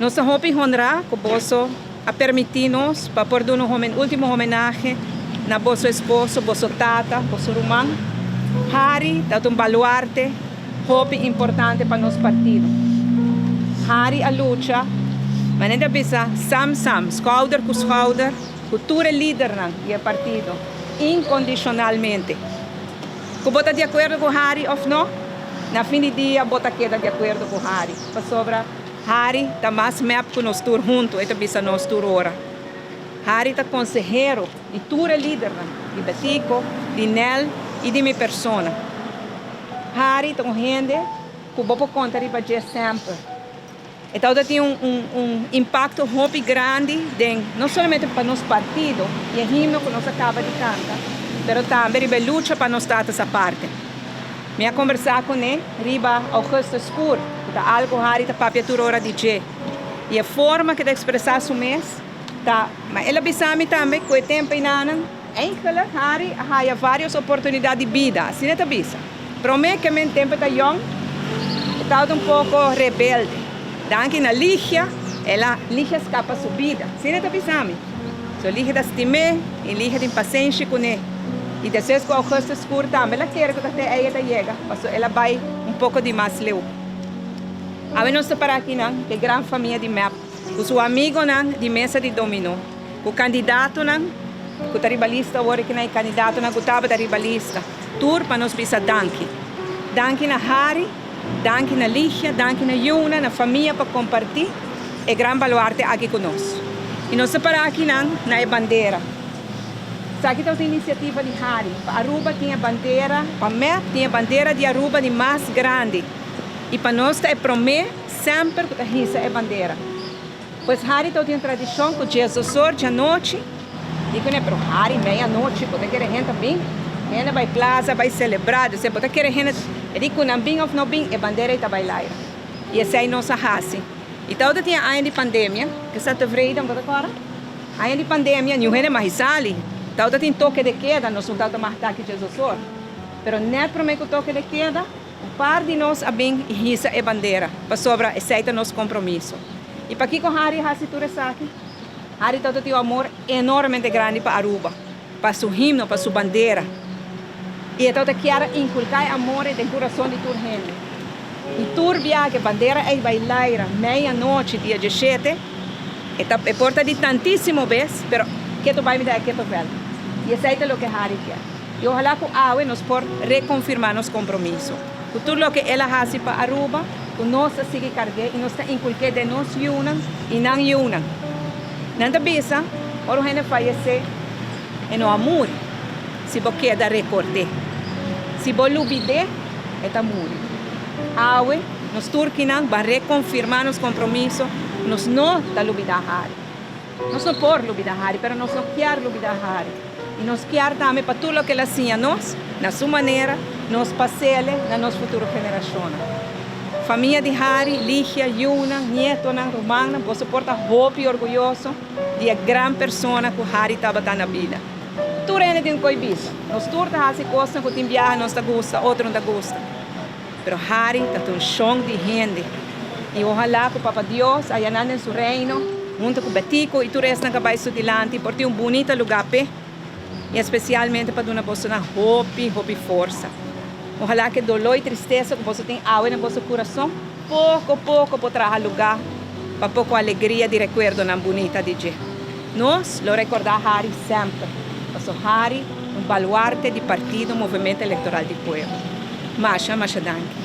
Nos ta hopi honrá ku boso a permití nos pa por duna un último homenahe na boso esposo, boso tata, boso ruman. Harry ta un baluarte hopi importante pa nos partido. Harry a lucha, manera ta bisa, sam sam, skouder ku skouder, ku tur e lidernan di e partido, inkondishonalmente. Ku bo ta di akuerdo ku Harry òf no, na fin di dia bo ta keda di akuerdo ku Harry, pasobra Harry ta mas mep ku nos tur huntu, e ta bisa nos tur ora. Harry ta konsehero di tur e lidernan, di Betico, di Nel i di mi persona. Harry ta un hende ku bo por konta riba dje semper. E tabata tin un un un impakto hopi grandi den no solamente pa nos partido i e himno ku nos a kaba di kanta, pero tambe riba e lucha pa nos status aparte. Mi a kombersá kuné riba Augustus Koer, ku ta algu Harry ta papia tur ora di dje. I e forma ku e ta ekspresá su mes ta, ma el a bisa mi tambe ku e tempu einanan Eigenlijk Harry a haya varios oportunidad di bida, asina e ta bisa. Prome ke men tempo e ta yong, e tabata un poko rebelde. Danki na Ligia, el a Ligia skapa su bida, asina e ta bisa mi. So Ligia ta stim'é i Ligia tin pasenshi kuné. I despues ku Augustus Skur tambe el a kere ku ta te ei e ta yega, paso el a bai un poko di mas leu. Awe nos ta para akinan ku e gran famia di mep, ku su amigonan di mesa di dominó. Ku kandidatonan ku ta riba lista awor i kina e kandidatonan ku tabata riba lista. Tur pa nos bisa danki. Danki na Harry, danki na Ligia, danki na Yuna, na famia pa kompartí e gran baluarte aki ku nos. I nos ta para akinan na e bandera. Esaki ta un inisiativa di Harry. Pa Aruba tin e bandera, pa mep tin e bandera di Aruba di mas grandi. I pa nos ta e promé semper ku ta hisa e bandera. Pues Harry ta tin tradishon ku diesdosor djanochi, di kuné, pero Harry meianochi bo ta kere hende ta bin, hende bai plaza bai selebrá, dus bo ta kere hende, e di ku nan bin òf no bin e bandera ei ta bai laira. I esei nos a hasi. I tabata tin e aña di pandemia, ke sa tevreden bo ta kòrda? Aña di pandemia niun hende mas sali, tabata tin toke de keda, nos no tabata mas taki diesdosor, pero nèt promé ku toke de keda, Un par di nos a bin i hisa e bandera, pasobra esei ta nos kompromiso. I pakiko Harry a hasi tur esaki? Harry tabata tin un amor enormemente grandi pa Aruba, pa su himno, pa su bandera. I e tabata kier a inkulká e amor ei den kurason di tur hende. I tur biaha ku e bandera ei bai laira meianochi dia dieshete, e ta e por ta di tantísimo bes, pero ketu bai mi ta e ketu vèlt. I esei ta loke Harry kier. I ojalá ku awe nos por rekonfirmá nos kompromiso ku tur loke el a hasi pa Aruba, ku nos ta sigui karg'é i nos ta inkulk'é den nos yunan i nan yunan. Nan ta bisa, ora un hende fayesé, e no a muri, si bo keda rekord'é. Si bo lubid'é, e ta muri. Awe, nos tur kinan ban rekonfirmá nos kompromiso ku nos no ta lubidá Harry. Nos no por lubidá Harry, pero nos no kier lubidá Harry. I nos kier tambe pa tur loke el a siña nos, na su manera, nos pas'ele na nos futuro generashonnan. Famia di Harry, Ligia, yunan, nietonan, rumannan, boso por ta hopi orguyoso di e gran persona ku Harry tabata na bida. Tur hende tin un koi bisa. Nos tur ta hasi kosnan ku tin biaha nos ta gusta, otro no ta gusta. Pero Harry ta ta un shon di hende. I ohalá ku Papa Dios a yanan den su reino, huntu ku Betico i tur esnan ku a bai su dilanti, por tin un bunita lugá p'e, i espesialmente pa duna bosonan hopi, hopi forsa. Ohalá ku e doló i tristesa ku boso tin awe den boso kurason, poko poko por traha lugá pa poko alegria di rekuerdonan bunita di dje. Nos lo rekordá Harry semper, paso Harry un baluarte di partido Movemento Electoral di Pueblo. Masha, masha danki.